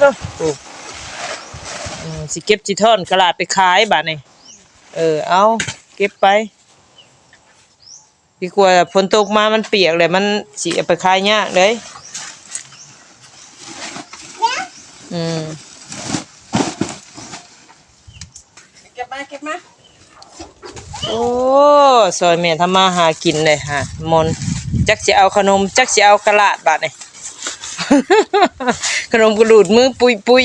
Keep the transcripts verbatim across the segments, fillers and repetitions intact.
เนาะ โอ้ อืม สิเก็บสิถอนกะลาไปขายบาดนี้ เออ เอา เก็บไป ดีกว่าฝนตกมามันเปียกเลย มันสิเอาไปขายยากเลย อืม เก็บมา เก็บมา โอ้ ซอยแม่ทำมาหากินเลยฮะ มน จักสิเอาขนม จักสิเอากะลาดบาดนี่ ขนมกระดูดมือปุยปุย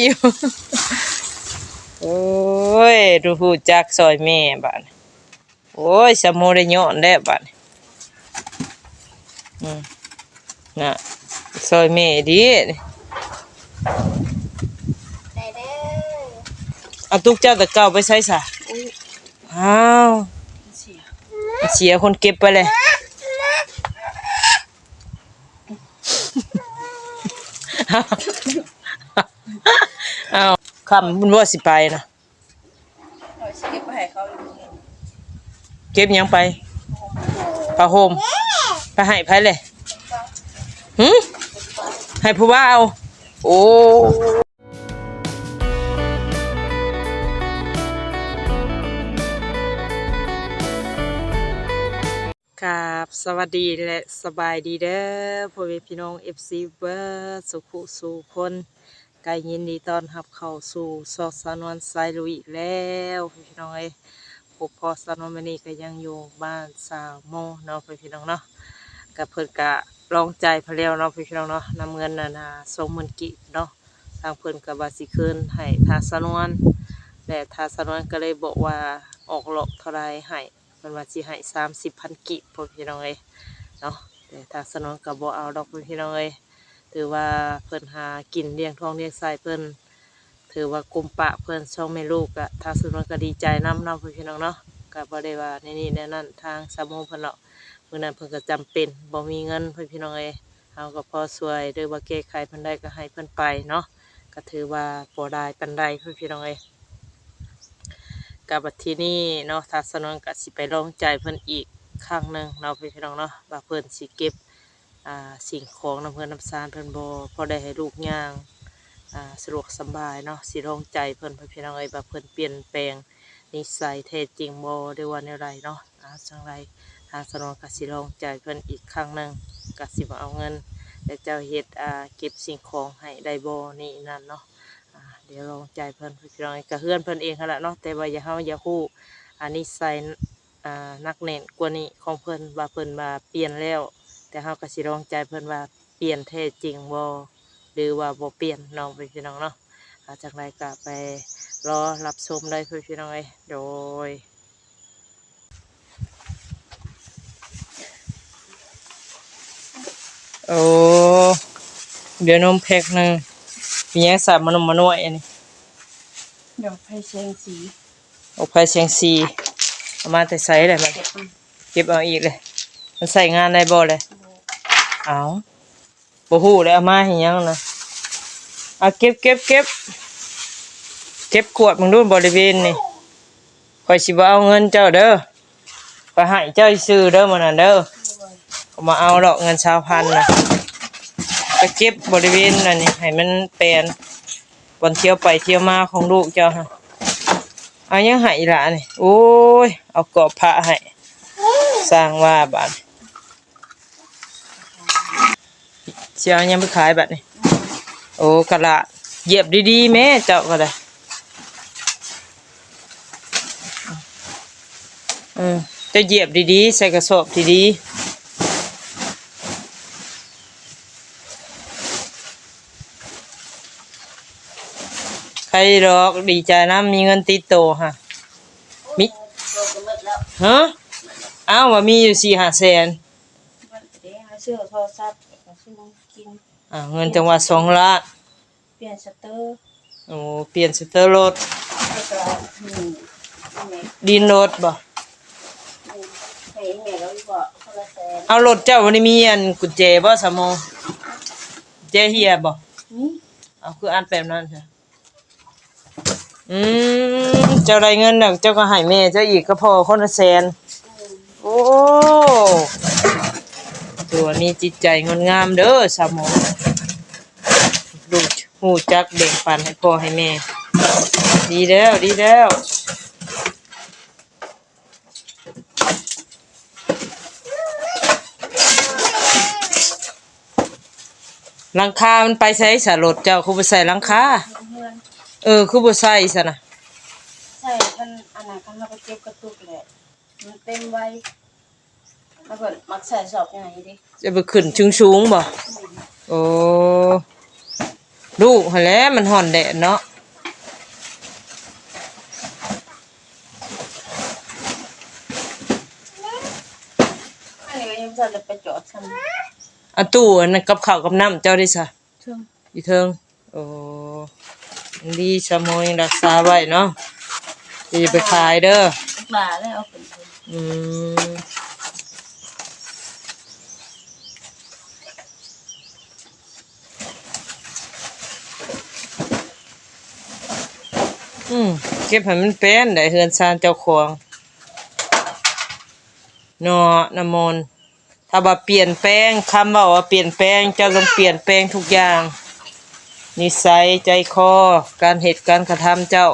โอ้ย ดูฮู้จักซอยแม่บาดนี่ โอ้ย สะโมได้ย้อนแล้วบาดนี่ อืม น่ะ ซอยแม่ดิ ได้เด้อ เอาตุ๊กเจ้าแต่เก่าไปใส่ซะ อุ๊ย อ้าว เสีย เสียคนเก็บไปเลย อ้าว คำบุญว่าสิไปนะ ข้อยสิเก็บไปให้เขาอยู่ เก็บหยังไป ผ้าห่ม ไปให้ไผเลย หึ ให้ผู้บ่าว โอ้ ครับ สวัสดีและสบายดีเด้อ พ่อแม่พี่น้อง เอฟซี เบิดสู่ผู้สู่คน ก็ยินดีต้อนรับเข้าสู่ช่องสาวนวลสายลุยอีกแล้ว พี่น้องเอ้ย พบพ้อสาวนวลมื้อนี้ก็ยังอยู่บ้านสาวโมเนาะ พี่น้องเนาะ ก็เพิ่นก็ลองจ่ายไปแล้วเนาะ พี่น้องเนาะ นำเงินนั่นน่ะ สองหมื่น กีบเนาะ ทางเพิ่นก็ว่าสิคืนให้ทางสาวนวล และทางสาวนวลก็เลยบอกว่าออกเลาะเท่าใดให้ เพิ่นว่าสิให้สามสิบพัน กีบ พ่อพี่น้องเอ้ย เนาะ แต่ทางสาวนวลก็บ่เอาดอก พ่อพี่น้องเอ้ย ถือว่าเพิ่นหากินเลี้ยงท้องเลี้ยงไส้เพิ่น ถือว่ากุมปากเพิ่น สองแม่ลูก ก็ทางสาวนวลก็ดีใจนำเนาะ พ่อพี่น้องเนาะ ก็บ่ได้ว่าแนวนี้แนวนั้น ทางสาวโมเพิ่นเนาะ มื้อนั้นเพิ่นก็จำเป็น บ่มีเงิน พ่อพี่น้องเอ้ย เฮาก็พอช่วย หรือว่าแก้ไขเพิ่นได้ก็ให้เพิ่นไปเนาะ ก็ถือว่าบ่ได้ปานใด พ่อพี่น้องเอ้ย ก็บัดทีนี้เนาะ ทางสาวนวลก็สิไปลองจ่ายเพิ่นอีกครั้งหนึ่งเนาะ พี่น้องเนาะ ว่าเพิ่นสิเก็บ อ่า สิ่งของนำเฮือนนำซานเพิ่นบ่ พอได้ให้ลูกย่าง อ่า สะดวกสบายเนาะ สิลองจ่ายเพิ่น พี่น้องเอ้ย ว่าเพิ่นเปลี่ยนแปลงนิสัยแท้จริงบ่ หรือว่าแนวใดเนาะ อ่า จั่งใดทางสาวนวลก็สิลองจ่ายเพิ่นอีกครั้งหนึ่ง ก็สิมาเอาเงิน แล้วเจ้าเฮ็ด อ่า เก็บสิ่งของให้ได้บ่ นี่นั่นเนาะ อ่า เดี๋ยวลองจ่ายเพิ่น พี่น้อง ก็เฮือนเพิ่นเองหั่นล่ะเนาะ แต่ว่าอย่า เฮาอย่าฮู้ อ่า นิสัย อ่า หนักแน่นกว่านี้ของเพิ่น ว่าเพิ่นว่าเปลี่ยนแล้ว แต่เฮาก็สิลองจ่ายเพิ่นว่าเปลี่ยนแท้จริงบ่ หรือว่าบ่เปลี่ยนเนาะ พี่น้องเนาะ อ่า จั่งใดก็ไปรอรับชมได้ พี่น้องเอ้ย โดย โอ้ เดี๋ยวนมแพ็คหนึ่ง มีหยังสามมานมมาน้อยอันนี้ ดอกไผ่แสงสี ดอกไผ่แสงสี เอามาแต่ไสเลยมัน เก็บเอา เก็บเอาอีกเลย มันใส่งานได้บ่เลย บ่ เอา บ่ฮู้เลยเอามาให้หยังนะ เอาเก็บ เก็บ เก็บ เก็บกวาดมึงดูบริเวณนี่ ข้อยสิบ่เอาเงินเจ้าเด้อ ข้อยให้เจ้าซื่อเด้อมื้อนั้นเด้อ ข้อยบ่เอาดอกเงินสองพันนะ ไปเก็บบริเวณนั่นนี่ ให้มันแปลน บ่อนเที่ยวไปเที่ยวมาของลูกเจ้าหั่น เอาหยังให้อีหล่านี่ โอ้ย เอากรอบพระให้ สร้างว่าบาด สิเอาหยังไปขายบัดนี้ โอ้ กะลาด เหยียบดีๆ แม่เจ้าก็ได้ เออ เจ้าเหยียบดีๆ ใส่กระสอบดีๆ ใครดอก ดีใจนำ มีเงินติดโตฮะ มิ ฮะ อ้าว ว่ามีอยู่สี่ห้าแสน มันเด้ หาซื้อโทรศัพท์ แล้วก็ซื้อของกิน อ่า เงินจังหวัดสองล้าน เปลี่ยนสเตอร์ โอ้ เปลี่ยนสเตอร์รถ แล้วก็ อืม นี่ ดินรถบ่ อืม ให้แม่เราอีกบ่ คนละแสน เอารถเจ้าบ่ได้มีอันกุญแจบ่สาวโม กุญแจเหี่ยบ่ นี่ เอาคืออันแบบนั้นซะ อืม เจ้าได้เงินแล้ว เจ้าก็ให้แม่เจ้าอีกก็พอคนละแสน โอ้ ถือว่ามีจิตใจงดงามเด้อสาวโม ดู ฮู้จักแบ่งปันให้พ่อให้แม่ ดีแล้ว ดีแล้ว หลังคามันไปไสซะ รถเจ้าคือบ่ใส่หลังคา เฮือน เออ คือบ่ใส่ซะนะ ใส่คันอันนั้น คันเราไปเก็บกระตุกแหละ มันเต็มไว้ แล้วก็มักใส่ซอกใหญ่ดิ จะไปขึ้นสูงๆบ่ โอ้ ลูกหั้นแหละมันฮ้อนแดดเนาะ อันนี้ก็ยังบ่ทันได้ไปจอดซ้ำ อันตู้อันนั้นกับข้าวกับน้ำเจ้าได้ซะ เทิง อยู่เทิง โอ้ ดี สาวโมยังรักษาไว้เนาะ สิไปขายเด้อ ลูกหลานเลยเอาขึ้น อืม อืม เก็บให้มันเป็นได้เฮือนซานเจ้าของ เนาะ น้ำมนต์ ถ้าว่าเปลี่ยนแปลง คำเว้าว่าเปลี่ยนแปลง เจ้าต้องเปลี่ยนแปลงทุกอย่าง นิสัย ใจคอ การเฮ็ด การกระทำเจ้า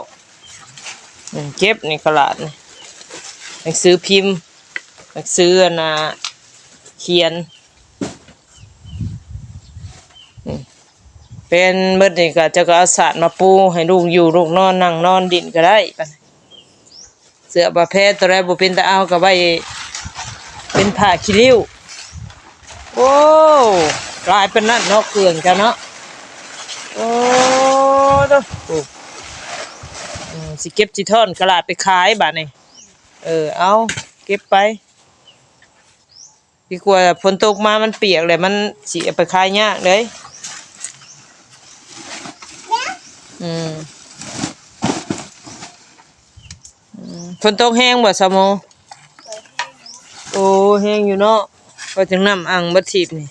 อืม เก็บนี่กะหลาดนี่ หนังสือพิมพ์ หนังสืออันน่ะ เขียน อืม เป็นเบิดนี่กะ เจ้าก็เอาสาดมาปูให้ลูกอยู่ ลูกนอน นั่งนอน ดินก็ได้ เสื้อผ้าแพรตัวใดบ่เป็นตาเอาก็ไว้เป็นผ้าขี้ริ้ว โอ้ หลายปานนั้นเนาะ เครื่องจ้ะเนาะ โอ้ โต โอ้ อืม สิเก็บสิถอนกะหลาดไปขายบาดนี้ เออ เอา เก็บไป ดีกว่าฝนตกมามันเปียกเลย มันสิเอาไปขายยากเลย อืม อืม ฝนตกแฮงบ่ สาวโม โอ้ แฮงอยู่เนาะ ว่าจั่งน้ำอั่งบ่ทิ่มนี่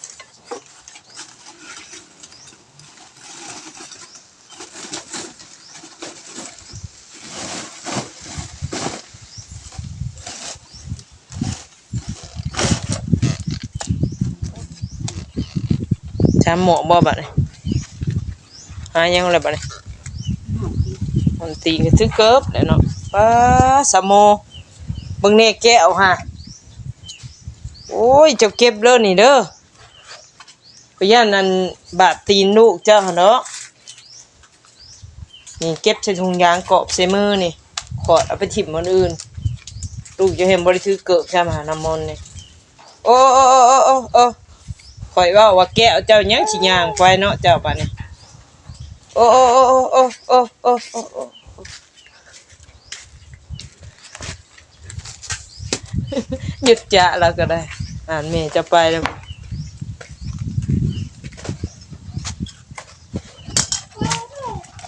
สามหมวกบ่บัดนี้ หายังแล้วบัดนี้ มันตีนก็ถือเกิบแหละเนาะ ป๊า สาวโม เบิ่งแน่แก้วฮะ โอ้ย เจ้าเก็บเด้อนี่เด้อ ไปย่านอันบาดตีนลูกเจ้าหั่นเนาะ นี่เก็บใส่ถุงยางกรอบใส่มือนี่ ขอดเอาไปถิ่มหม่องอื่น ลูกจะเห็นบ่ได้ถือเกิบใช่ไหม น้ำมนต์นี่ โอ้ โอ้ โอ้ โอ้ โอ้ โอ้ ข่อยเว้าว่าแก้วเจ้ายังสิย่างไปเนาะเจ้าบัดนี้ โอ้ โอ้ โอ้ หยุดจะแล้วก็ได้ อ่านแม่จะไปแล้ว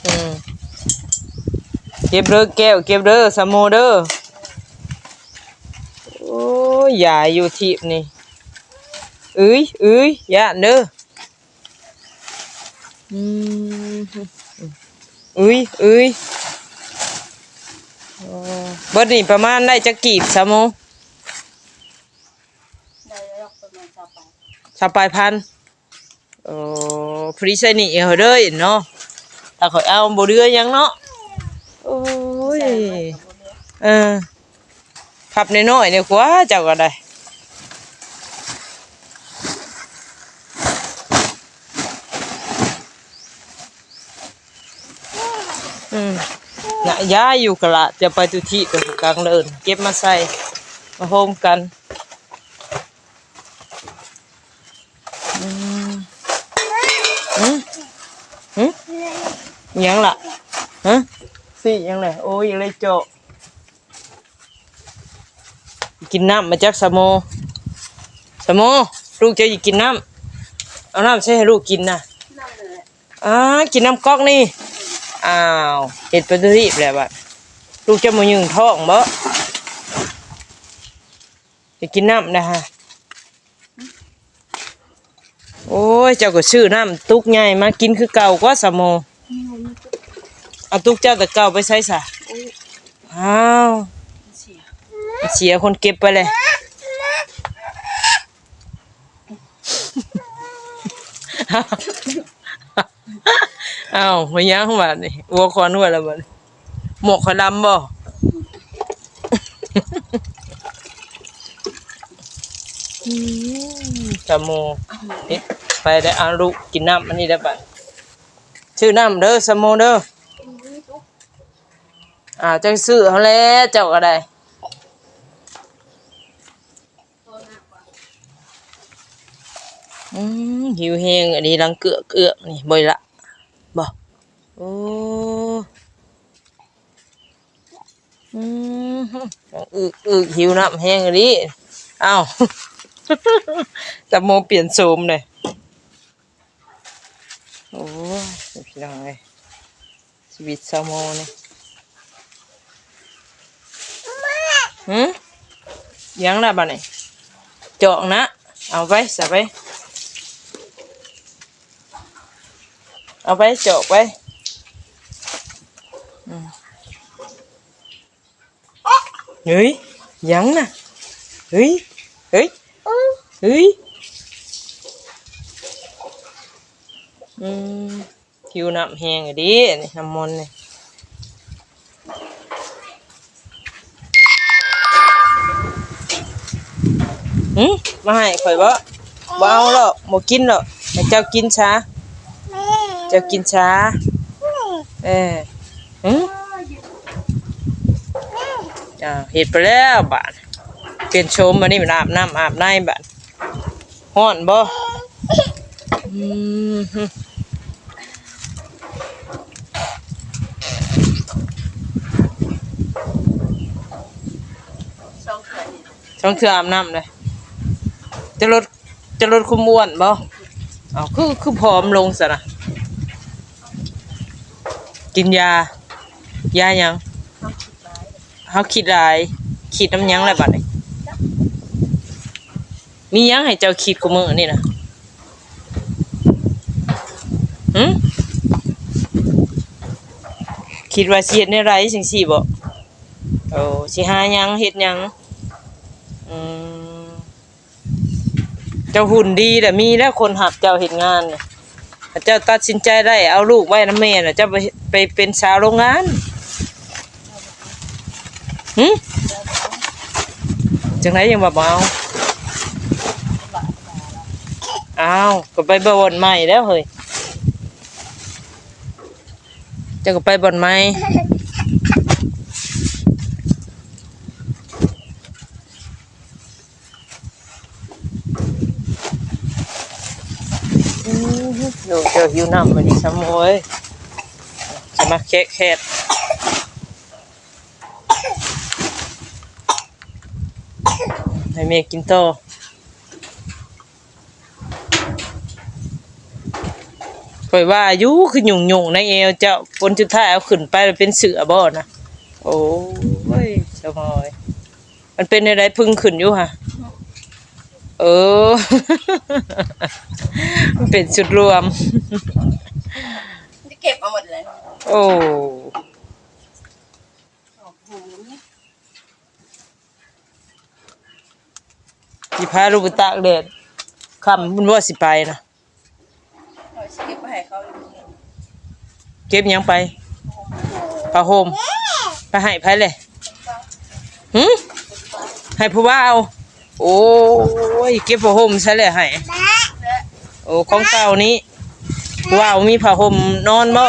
อืม เก็บเด้อแก้ว เก็บเด้อสาวโมเด้อ โอ้ย ยายอยู่ทิพย์นี่ อึย อึย ย่านเด้อ อืม อึย อึย โอ้ เบิดนี่ประมาณได้จักกีบสาวโม ได้แล้วประมาณซาวปลาย ซาวปลายพัน โอ้ พอดีใส่หนี้เอาเด้อเนาะ ถ้าข่อยเอาบ่เหลือหยังเนาะ โอ้ย ใส่ไว้ก็บ่เหลือ เออ พับน้อยๆ นี่กว่าเจ้าก็ได้ อืม น่ะ ย้ายอยู่กะละ จะไปตุที่ไปกลางเดิน เก็บมาใส่ มาโฮมกัน อืม อืม อืม หยังล่ะ ฮะ สิหยังแหละ โอ้ย ยังเลยเจาะ กินน้ำมาจากสะโม สะโม ลูกเจ้าอยากกินน้ำ เอาน้ำใส่ให้ลูกกินนะ น้ำนั่นแหละ อ่า กินน้ำก๊อกนี่ อ้าว เห็ดปลาทูรีบแล้วบัด ลูกเจ้ามายืงท้องบ่ อยากกินน้ำนะฮะ โอ้ย เจ้าก็ซื้อน้ำตุกใหญ่มากินคือเก่ากว่าสะโม เอาตุกเจ้าแต่เก่าไปใส่ซะ อ้าว เสีย เสียคนเก็บไปเลย เ อ้าว มายังบาดนี่ วัวคอนหัวแล้วบาดนี่ หมวกขาวดำบ่ อืม สะโม นี่ ไปได้อ เอาลูกกินน้ำอันนี้ได้บาด ซื้อน้ำเด้อ สะโมเด้อ อ่า จังซื้อเอาแหละเจ้าก็ได้ อืม หิวแฮง อันนี้รังเกือกเอือกนี่ บ่อยละ บ่ โอ้ อืม อึกอึก หิวน้ำแฮงอีหลี อ้าว สะโมเปลี่ยนโฉมเลย โอ้ย พี่น้องเอ้ย ชีวิตสะโมนี่ หึ ยังล่ะบัดนี้ จอกนะ เอาไป ซะไป เอาไป จอกไป อืม เฮ้ย ยังน่ะ เฮ้ย เฮ้ย เฮ้ย อืม หิวน้ำแฮงอะดิ นี่น้ำมนต์นี่ หึ มาให้ข่อยบ่ บ่เอาหรอก บ่กินหรอก ให้เจ้ากินซะ เจ้ากินซะ เออ หึ อ่า เฮ็ดไปแล้วบาด เปลี่ยนโฉมบัดนี้ อาบน้ำอาบในบาด ฮ้อนบ่ อืม สองเทื่อนี่ สองเทื่ออาบน้ำเลย จะลด จะลดความอ้วนบ่ เอ้า คือ คือผอมลงซะนะ กินยา ยาหยัง เฮาคิดหลาย เฮาคิดหลาย คิดนำหยังแล้วบัดนี้ มีหยังให้เจ้าคิดคุมื้อนี่นะ หึ คิดว่าสิเฮ็ดแนวใดจั่งซี้บ่ โอ้ สิหาหยังเฮ็ดหยัง อืม เจ้าหุ่นดีแหละ มีแล้วคนรับเจ้าเฮ็ดงานน่ะ เจ้าตัดสินใจได้ เอาลูกไว้นำแม่น่ะ เจ้าไป ไปเป็นสาวโรงงาน หึ จั่งใดยังว่าบ่เอา อ้าว ก็ไปบ่อนใหม่แล้วเฮ้ย เจ้าก็ไปบ่อนใหม่ อื้อหือ ลูกเจ้าหิวน้ำมาดิซ้ำโอ้ย จะมาแคะแคด ให้แม่กินต่อ ข่อยว่าอยู่ คือหยุ่งๆ ในเอวเจ้า ผลสุดท้ายเอาขึ้นไปแล้วเป็นเสือบ่นะ โอ้ย สะโมย มันเป็นอะไร พึ่งขึ้นอยู่ฮะ เออ มันเป็นชุดรวม จะเก็บเอาหมดเลย โอ้ สิพาลูกไปตากแดด ค่ำบุญว่าสิไปนะ เอาสิเก็บไปให้เขาอยู่ เก็บหยังไป ผ้าห่ม ไปให้ไผเลย หึ ให้ผู้บ่าว โอ้ย เก็บผ้าห่มใส่เลยให้ โอ้ ของเก่านี้ ผู้บ่าวมีผ้าห่มนอนบ่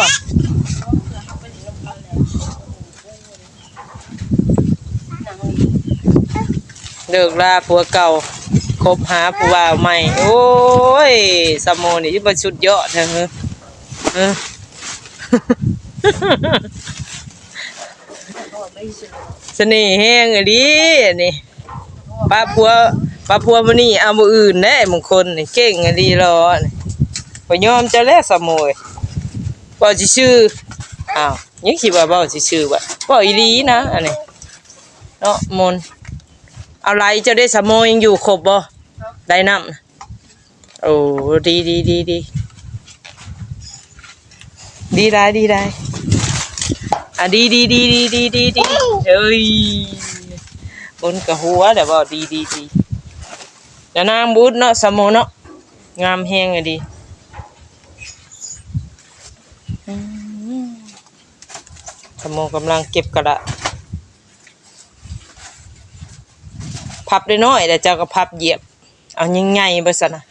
เลิกลาผัวเก่า คบหาผู้บ่าวใหม่ โอ้ย สะโมนี่บ่สุดยอดแท้เหรอ เออ เสน่ห์แฮงอีหลีอันนี้ ปะผัว ปะผัวมื้อนี้เอามื้ออื่นเด้ บางคนนี่เก่งอีหลีหรอ บ่ยอมเจ้าแล้วสะโมย เว้าซื่อๆ อ้าว ยังสิว่าเว้าซื่อๆ วะ เว้าอีหลีนะ อันนี้ เนาะมนต์ เอาไหลเจ้าได้สะโมยังอยู่ครบบ่ ไหลน้ำน่ะ โอ้ ดี ดี ดี ดี ดีได้ ดีได้ อ่ะ ดี ดี ดี เอ้ย บนกะหัวเดี๋ยวบอก ดี ดี ดี แล้วนางบุญเนาะ สะโมเนาะ งามแฮงอะดี สาวโมกำลังเก็บกะหละ พับน้อยๆ แล้วเจ้าก็พับเหยียบ เอาใหญ่ๆ บ่ซั่นน่ะ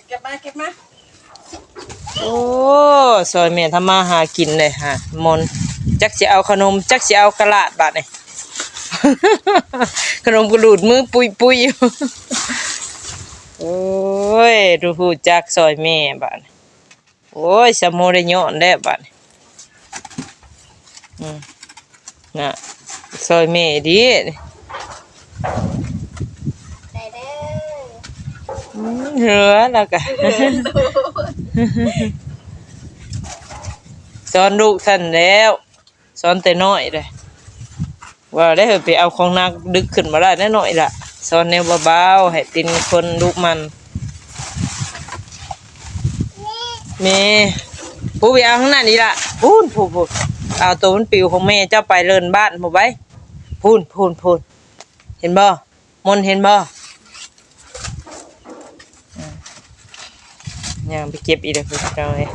เก็บมา เก็บมา โอ้ ซอยแม่ทำมาหากินเลยฮะ มน จักสิเอาขนม จักสิเอากะหละบาดนี่ ขนมก็หลุดมือปุยๆ อยู่ โอ้ย ดูฮู้จักซอยแม่บาดนี่ โอ้ย สาวโมได้ย้อนแล้วบาดนี่ อืม น่ะ ซอยแม่ดี ได้เด้อ อืม เหลือแล้วก็ สอนลูกท่านแล้ว สอนแต่น้อยเลย ว่าได้ไปเอาของหนักดึกขึ้นมาได้แน่น้อยละ สอนแนวเบาๆ ให้เป็นคนลูกมัน แม่ ผู้ไปเอาข้างนั้นนี่ละ พูน พูน พูน เอาตัวมันปิวของแม่เจ้าไปเลินบ้านพูนไป พูน พูน พูน เห็นบ่ มนเห็นบ่ ย่างไปเก็บอีกแล้วพี่น้องเอ้ย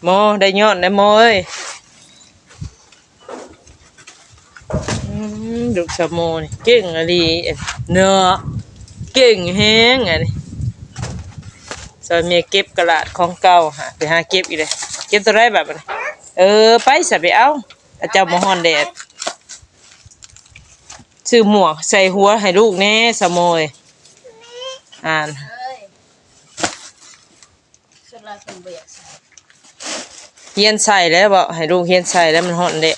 โมได้ย้อนได้โมเอ้ย อืม ลูกสาวโมนี่เก่งอีหลีเนาะ เก่งแฮงอันนี้ ซอยแม่เก็บกะหลาดของเก่าหา ไปหาเก็บอีกเลย เก็บตัวใดบัดบัดนี้ เออ ไปซะไปเอา อาเจ้ามาฮ้อนแดด ซื้อหมวกใส่หัวให้ลูกแน่สาวโมย อ่าน เอ้ย ส่วนหลายเพิ่นบ่อยากใส่ เฮียนใส่แล้วบ่ ให้ลูกเฮียนใส่แล้วมันฮ้อนแดด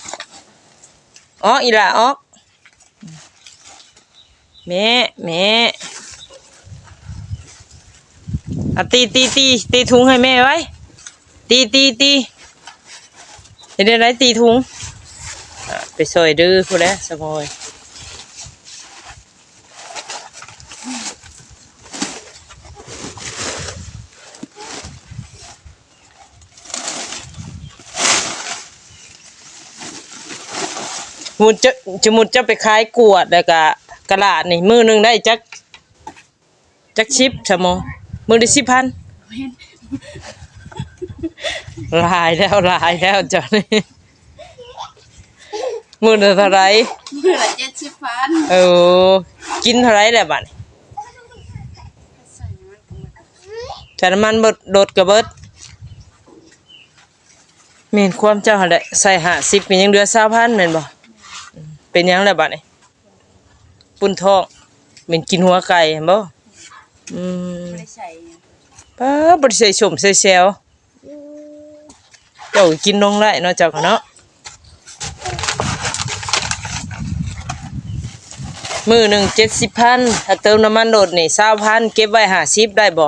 ออกอีหล่าออก แม่ แม่ อ่ะ ตี ตี ตี ตีถุงให้แม่ไว้ ตี ตี ตี เฮ็ดได้ไรตีถุง อ่ะ ไปซอยเด้อพู้นแหละสาวโมย สมมุติจะ สมมุติจะไปขายกวดแล้วก็กะหลาดนี่ มื้อหนึ่งได้จัก จักสิบสาวโม มื้อละสิบพัน หลายแล้ว หลายแล้วเจ้านี่ มื้อละเท่าไหร่ มื้อละเจ็ดสิบพัน เออ กินเท่าไหร่แล้วบัดนี้ ใส่น้ำมันก็หมด ใส่น้ำมันเบิด รถก็เบิด แม่นความเจ้าหั่นแหละ ใส่ห้าสิบก็ยังเหลือซาวพันแม่นบ่ เป็นหยังแล้วบัดนี้ ปุ้นท้อง แม่นกินหัวไก่หั่นบ่ อืม บ่ได้ใส่หยัง ป๊า บ่ได้ใส่ส้มใส่แซว เจ้าก็กินลงได้เนาะ เจ้าก็เนาะ มื้อหนึ่งเจ็ดสิบพัน ถ้าเติมน้ำมันรถนี่ซาวพัน เก็บไว้ห้าสิบได้บ่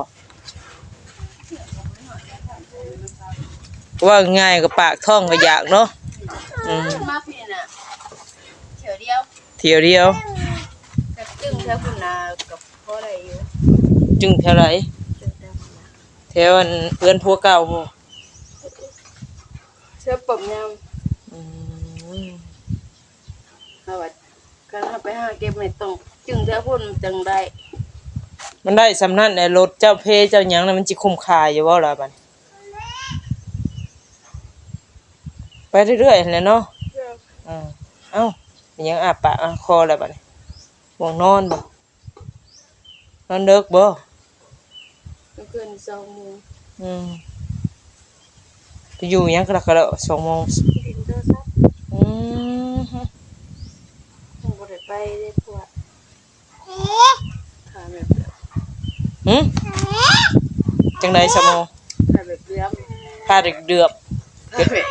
ว่าง่ายก็ปากท้องก็อยากเนาะ อืม มาพี้น่ะ เที่ยวเดียว เที่ยวเดียว กับจึงแถวพุ้นน่ะ กับพอได้อยู่ จึงแถวไหน จึงแถวพุ้นน่ะ แถวอันเพื่อนผัวเก่าบ่ เสื้อปมยาม อืม เอาไว้ คันเฮาไปหาเก็บไม่ต้อง จึงแถวพุ้นจั่งได้ มันได้ส่ำนั้นแหละ รถเจ้าเพเจ้าหยังน่ะ มันสิคุ้มค่าอยู่บ่ล่ะบัดนี้ ไปเรื่อยๆหั้นแหละเนาะ เออ เออ เอ้า เป็นหยังอ้าปากอ้าคอแล้วบัดนี้ ง่วงนอนบ่ นอนดึกบ่ เมื่อคืนสองโมง อืม ไปอยู่หยังกะละกะละสองโมง เล่นโทรศัพท์ อืม ยังบ่ได้ไปเลยพวก ถ้าแบบเดียว หึ จั่งใดสาวโม ถ้าแบบเดียว ผ้าเดือบ ผ้าแบบ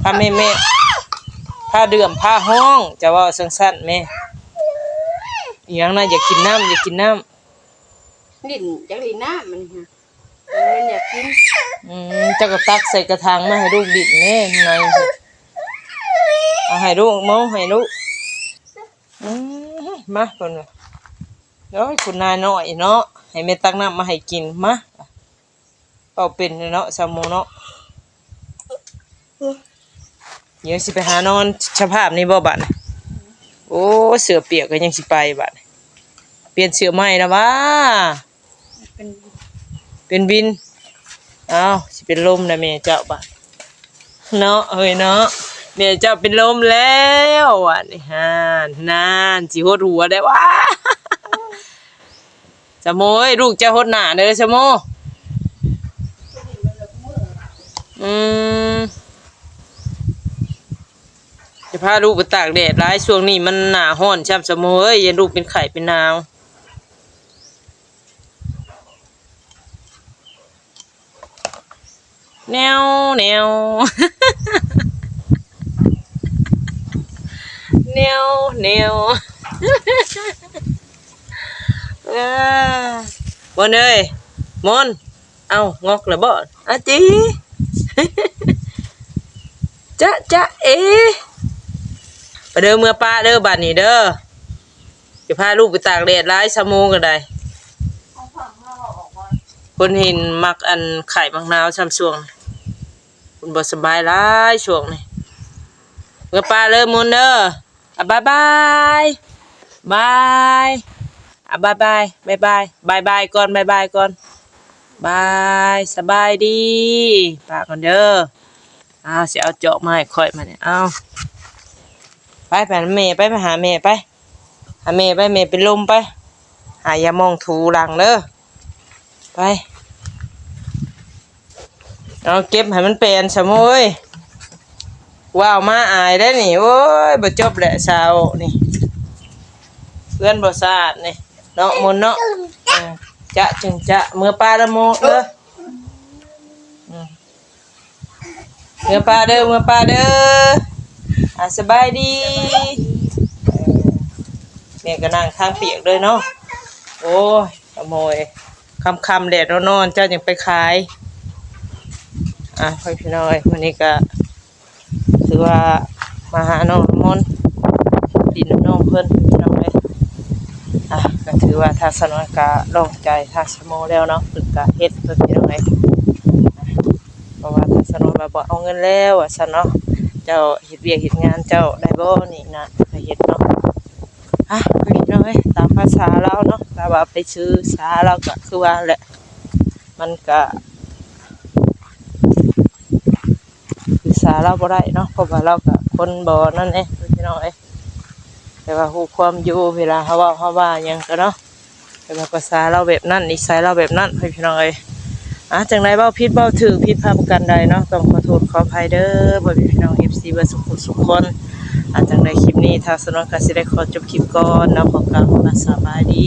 ผ้าแม่แม่ ผ้าเดือม ผ้าฮ้อง จะเว้าซั่นๆแม่ อีหยังนะ อยากกินน้ำ อยากกินน้ำ ลิ้น อยากลิ้นน้ำมันฮะ มันอยากกิน อืม เจ้าก็ตักใส่กระถางมาให้ลูกลิ้นแน่ ข้างใน เอาให้ลูก มองให้ลูก อืม มา เพิ่นว่า โอ้ย คุณนายน้อยเนาะ ให้แม่ตักน้ำมาให้กิน มา เว้าเป็นเนาะ สาวโมเนาะ ยังสิไปหานอนสภาพนี้บ่บัดนี้ โอ้ เสื้อเปียกก็ยังสิไปบัดนี้ เปลี่ยนเสื้อใหม่แล้ววะ เป็น เป็นวิน เอ้า สิเป็นลมนะแม่เจ้าบัด เนาะ เฮ้ยเนาะ แม่เจ้าเป็นลมแล้ว อันนี้ ห่าน นาน สิหดหัวได้วะ สะโมเอ้ย ลูกเจ้าหดหน้าเด้อสะโม อืม จะพาลูกไปตากแดดหลาย ช่วงนี้มันหน้าร้อนซ้ำสะโมเอ้ย อย่าลูกเป็นไข้เป็นหนาว แนว แนว แนว แนว เออ มนเอ้ย มน เอ้า งอกแล้วบ่ อาจี จ๊ะจ๊ะเอ ไปเด้อ เมือป้าเด้อ บัดนี้เด้อ จะพาลูกไปตากแดดหลายชั่วโมงก็ได้ คนเห็นมักอันไข้มักหนาวซ้ำช่วงนี้ คนบ่สบายหลายช่วงนี้ เมือป้าเด้อ มนเด้อ อ่ะ บ๊ายบาย บาย อ่ะ บ๊ายบาย บ๊ายบาย บ๊ายบายก่อน บ๊ายบายก่อน บาย สบายดี ป้าก่อนเด้อ อ้าว สิเอาจอกมาให้ข่อยมาเนี่ย เอา ไป ไปหาแม่ ไป ไปหาแม่ ไป หาแม่ ไป แม่เป็นลม ไป หายาหม่องถูหลังเด้อ ไป เอาเก็บให้มันเป็นสะโมย ว้าว มาอายได้นี่ โอ้ย บ่จบแหละสาวนี่ เพื่อนบ่สะอาดนี่ เนาะ มนเนาะ อ่า จะจึงจะ เมือป้าละโมเด้อ อืม เมือป้าเด้อ เมือป้าเด้อ อ่า สบายดี เออ แม่ก็นั่งทางเปียกเลยเนาะ โอ้ย ขโมย ค่ำๆ แดดร้อนๆ เจ้ายังไปขาย อ่ะ พ่อพี่น้องเอ้ย วันนี้ก็ถือว่ามาหาน้องน้ำมนต์ ดินน้องเพิ่น พี่น้องเอ้ย อ่ะ ก็ถือว่าทางสนวนก็ลองใจทางสะโมแล้วเนาะ เพิ่นก็เฮ็ด เพิ่นพี่น้องเอ้ย เพราะว่าทางสนวนว่าบ่เอาเงินแล้วว่าซั่นเนาะ เจ้าเฮ็ดเวียกเฮ็ดงานเจ้าได้บ่นี่นะ ก็เฮ็ดเนาะ อ่ะ พี่น้องเอ้ย ตามภาษาลาวเนาะ ถ้าว่าไปซื้อสาลาวก็คือว่าแหละ มันก็ คือสาลาวบ่ได้เนาะ เพราะว่าลาวก็คนบ่นั่นเด้ พี่น้องเอ้ย แต่ว่าฮู้ความอยู่ เวลาเฮาเว้าเฮาว่าหยังก็เนาะ แต่ว่าภาษาลาวแบบนั้น นิสัยลาวแบบนั้น พี่น้องเอ้ย อ่ะ จั่งใดเว้าผิดเว้าถูก ผิดพลาดประการใดเนาะ ต้องขอโทษขออภัยเด้อ พ่อแม่พี่น้อง เอฟซี เบิดสุขุสุขคน อ่ะ จั่งใดคลิปนี้ทางสนวนก็สิได้ขอจบคลิปก่อนเนาะ ขอกล่าวคำว่าสบายดี